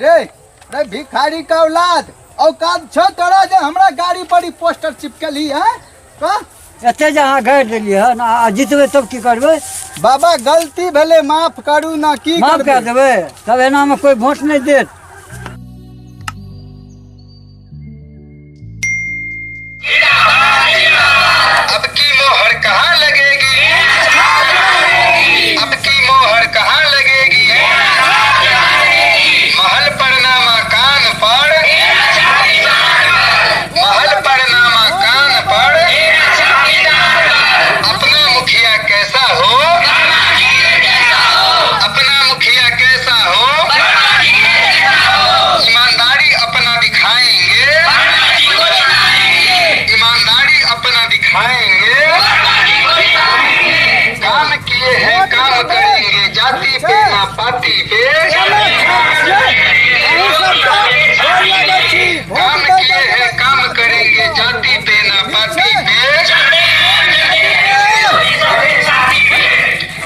रे रे भिखारी का औलाद, औकात छौ तोरा जे हमरा गाड़ी पर ई पोस्टर चिपकेलही है? कह। एते जे अहाँ गारि देलियै हन आ जितबै तब की करबै? बाबा गलती भेलै, माफ करू ना। की माफ करबै? कए देबै तब एनामे कोइ वोट नहि देत। अब की मोहर कहाँ लगेगी? अब की मोहर कहाँ लगेगी? महल पर ना मकान पर, महल पर ना मकान पर, अपना मुखिया कैसा हो? अपना मुखिया कैसा हो? ईमानदारी अपना दिखाएंगे, ईमानदारी अपना दिखाएंगे। काम किए हैं काम करेंगे, जाति पे ना पाति पे। अहूँ सबके गोर लगै छी। काम वोट दै किए हैं काम करेंगे, जाति पे ना पाति पे।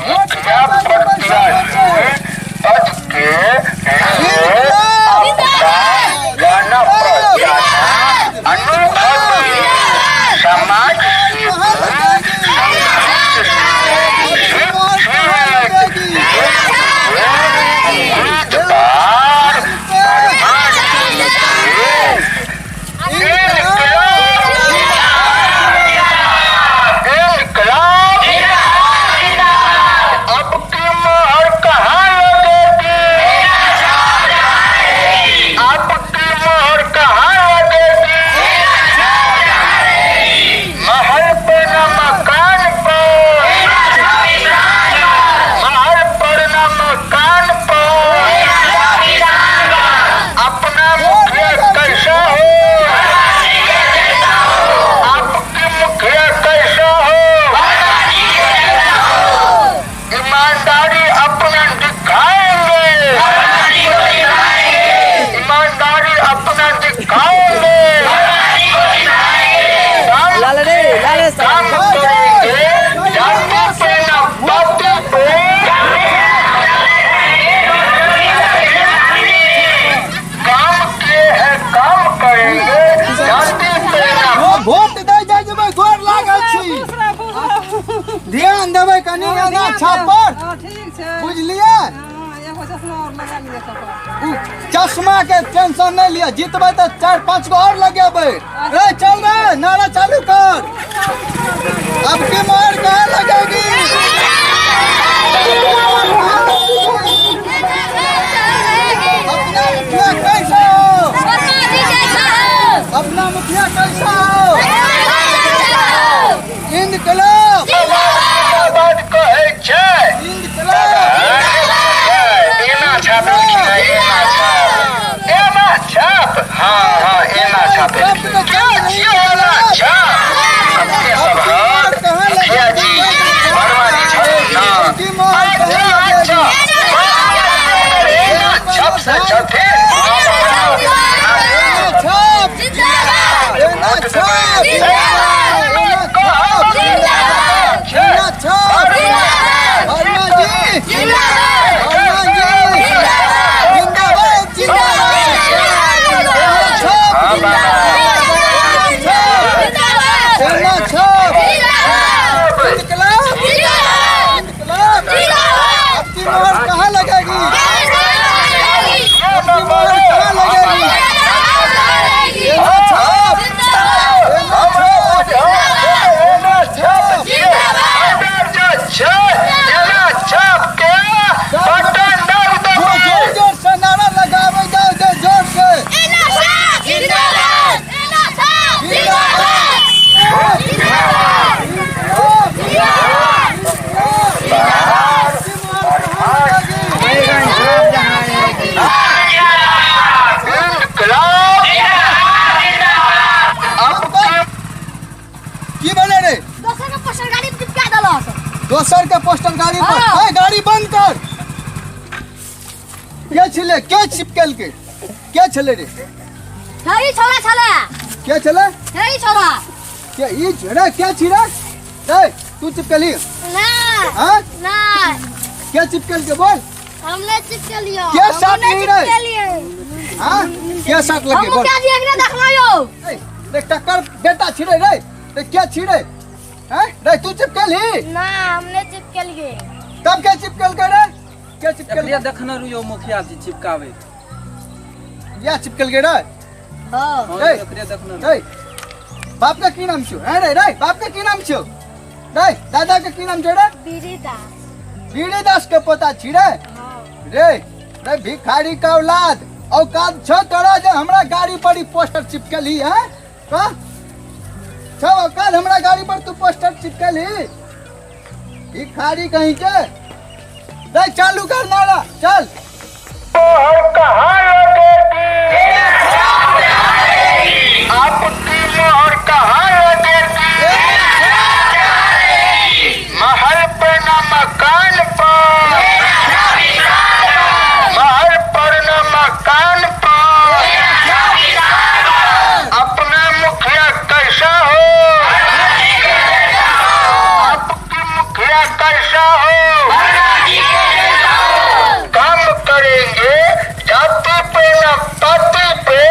वोट दै जेबै सब पद के अनुभव समाज इनकलाब। अब की मोहर कहाँ लगेगी? अब की मोहर कहाँ लगेगी? महल पे न मकान पर, महल पर न मकान पर, अपना मुखिया कैसा हो? आपके मुखिया कैसा हो? ईमानदारी अपना दिखाएंगे, ईमानदारी अपना दिखाएंगे। काम काम करेंगे, जाति पे न पाति पे। काम किए हैं काम करेंगे, जाति पे न वोट दै जाइ जेबै, गोर लागल छी। ध्यान देबै कनि एना छाप पर। हँ, ठीक छै। बुझलियै? हँ, एगो चश्मा और लगा लिअ कपार। उ चश्मा के टेंशन नहीं लिअ, जीतबै तऽ 4-5 गो और लगेबै। रे चल रे, नारा चालू कर। अब की मोहर कहाँ लगेगी? अपना मुखिया कैसा हो? अपना मुखिया कैसा हो? इनकलाब। जिंदाबाद कहै छै। इनकलाब। एना छापलखिन हँ, एना छाप, एना छाप, हँ हँ, एना छापलखिन। के छियै एना छाप? अपने सबहक मुखिया जी वर्मा जी छथिन ना? की मोहर अच्छा कहाँ अच्छा लगेगी? एना छाप से छथिन। एना छाप, एना छाप, एना छाप, एना छाप। वर्मा जी, वर्मा जी जिंदाबाद, जिंदाबाद। एना छाप, एना छाप। इनकलाब, इनकलाब। अब की मोहर कहाँ लगेगी? अब की मोहर कहाँ लगेगी? एना छाप, एना छाप, एना छाप, एना छाप के बटन दाबि जोर देबै। जोर जोर से नारा लगाबै जाओ, जोर जोर से। इनकलाब। अब की की भेलै रे? दोसर के पोस्टर गाड़ी में चिपका देलक। दोसर के पोस्टर गाड़ी पर? हाँ। ए, गाड़ी बंद कर। के छलै? के चिपकेल? के के छलै रे? हे, ई छोरा छले। के छलै? हे, ई छोरा। के ई रे? के छी रे? ए, तू चिपकेली? ना। हाँ? ना। के चिपकेल के बोल। हम नहीं चिपकेलियो। के साथ नहीं रे? चिपकेलिए। हाँ, के साथ लगे हम बोल। मुखिया जी एकरे देखना यो। ए, देख टक्कर बेटा छिड़े रे, ते क्या छिड़े हैं रे? तू चिपकल ही ना, हम नहीं चिपकेलिए। तब क्या चिपकल के रे? क्या चिपकल? एकरे देखने रहियो मुखिया जी चिपकावे। या चिपकल के रे? हां। हाँ, ए। एकरे देखने रहियो। ए, बाप का की नाम छो? हैं रे? रे, बाप का की नाम छो रे? दादा के की नाम छो रे? बीड़ी दास। बीड़ी दास के पोता छी रे? रे रे भिखारी का औलाद, औकात छो तोरा जे हमरा गाड़ी पर ई पोस्टर चिपकली है? कह छो औकात हमरा गाड़ी पर तू पोस्टर चिपकली? भिखारी कहीं के। रे चालू कर नारा, चल। मोहर कहाँ लगेगी? आपकी मोहर कहाँ लगेगी? महल पे न मकान पर, महल पर न मकान पर। अपना मुखिया कैसा हो? आपकी मुखिया कैसा हो? काम करेंगे जाति पे न पाति पे।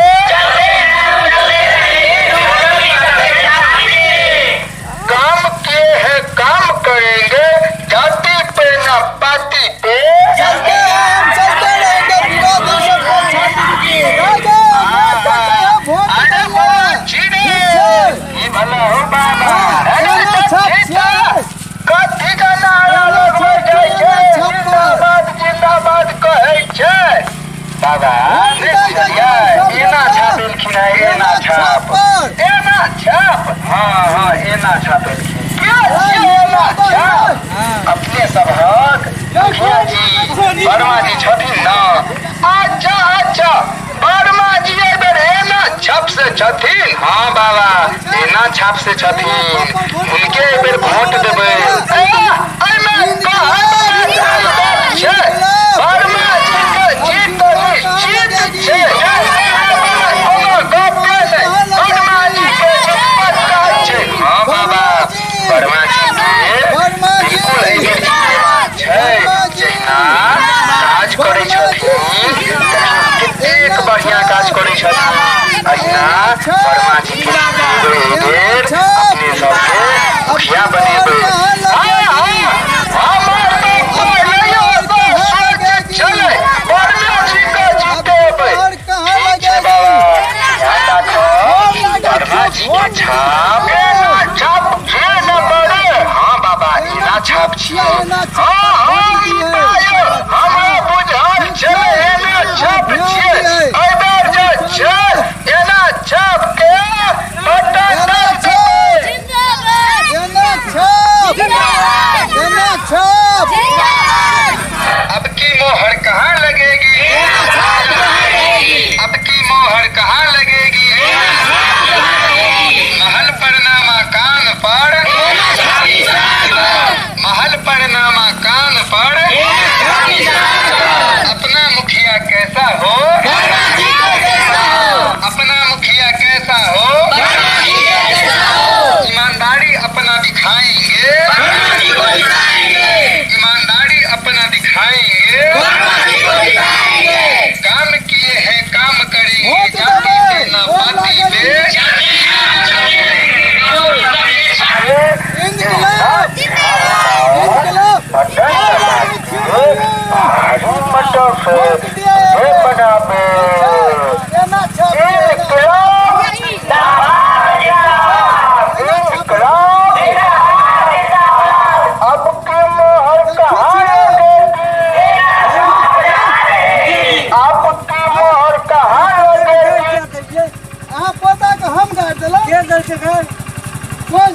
काम किए हैं काम करेंगे, जाति पे न पाति पे। चलते हैं हम, चलते रहेंगे, विरोधी सबको छोड़ दीजिए। आगे, वोट देते हैं, वोट अरे देंगे। बाबा, चिड़े। ठीक छै। ई भला हो बाबा। हाँ, अरे एना छाप ठीक छियै। कथी के नारा लगबै जाइ छै? छाप पर। जिंदाबाद जिंदाबाद कहै छै बाबा। वोट नहि दै बुझलियै? छै, एना छापेलखिन है, एना एना छाप छाप पर। एना छाप, हाँ हाँ, एना छापेलखिन। के छियै एना छाप? अपने सबहक मुखिया जी वर्मा जी छथिन न? अच्छा अच्छा, वर्मा जी एहि बेर एना छाप से छथिन। हाँ बाबा, एना छाप से छथिन, हुनके एहि बेर वोट देबै। एहिमे कहत छै वर्मा जी के जीत निश्चित छै, कोनो गप्पे नहि। वर्मा जी के जीत पक्का छै। हाँ बाबा, वर्मा जी के वर्मा जी। बिल्कुल एहि बेर जीतेबाक छै। जहिना काज करै छथिन, कतेक बढ़िया काज करै छथिन, अहिना वर्मा जी के जितेबै। एहि बेर अपने सबके मुखिया बनेबै। हाँ हाँ, हमर तऽ पहिलैयो सँ सोच छलै वर्मा जी के जितेबै। और कहाँ ठीक छै लगेगी? बाबा, ध्यान राखब, वर्मा जी के छाप एना छाप जे न पड़े। हाँ बाबा, एना छाप छियै। हाँ हाँ, ई बात हमरा बुझल छलै, एना छाप छियै। एहि बेर जे छै एना छाप के बटन एना दबि छाप। जिंदाबाद। एना छाप। जिंदाबाद। एना छाप। जिंदाबाद। अब की मोहर कहाँ लगेगी? अब की मोहर कहाँ लगेगी? महल पर ना मकान पर, महल पर ना मकान पर। अपना मुखिया कैसा हो? अपना मुखिया कैसा हो? ईमानदारी अपना दिखाएंगे, ईमानदारी अपना दिखाएंगे। काम किए हैं काम करेंगे, वोट जाति देबै, पे ना वोट पाति लागल। पे। इनकलाब, इनकलाब। वोट दिया एना छाप, एना। अब की मोहर कहाँ लगेगी? आपकी मोहर कहाँ लगेगी? अहाँ पोता के हम गाड़ि देलहुँ? के देलकै गाड़ि? कोन?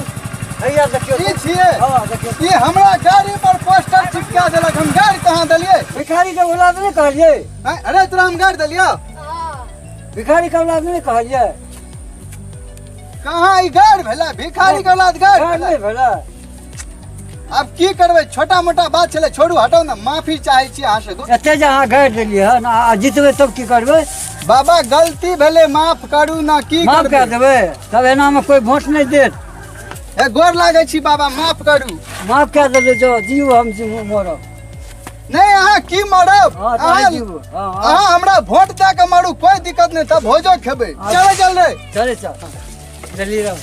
हैया देखियौ। ई छियै? हाँ, देखियौ। ई हमरा गाड़ी पर पोस्टर चिपका देलक, हम गाड़ि कहाँ देलियै? भिखारी के औलाद नहि कहलियै? हैं? अरे तोरा हम गाड़ि देलियौ? भिखारी के औलाद नहि कहलियै? कहाँ ई गाड़ि भेलै? भिखारी के औलाद गाड़ि गाड़ि भेलै? नहि भेलै? आब की करबै, छोटा मोटा बात छलै, छोड़ू, हटाउ ने, माफी चाहै छी अहाँ से। एते जे अहाँ गाड़ि देलियै हन आ जितबै तब की करबै? बाबा, गलती भेलै, माफ करू ना। की माफ कए करबै? देबै तब एनामे कोइ वोट नहि देत। ए, गोर लागै छी बाबा, माफ करू। माफ कए देबै, जो जियू, हम जीबू मरब। नहीं अहाँ की मरब? हाँ, तऽ अहाँ आइ जीबू। हाँ, हाँ। अहाँ हमरा वोट दए के मारू, कोई दिक्कत नहीं, तब भोजो खेबै। चल चल रे। चले चल, जल्दी रहो।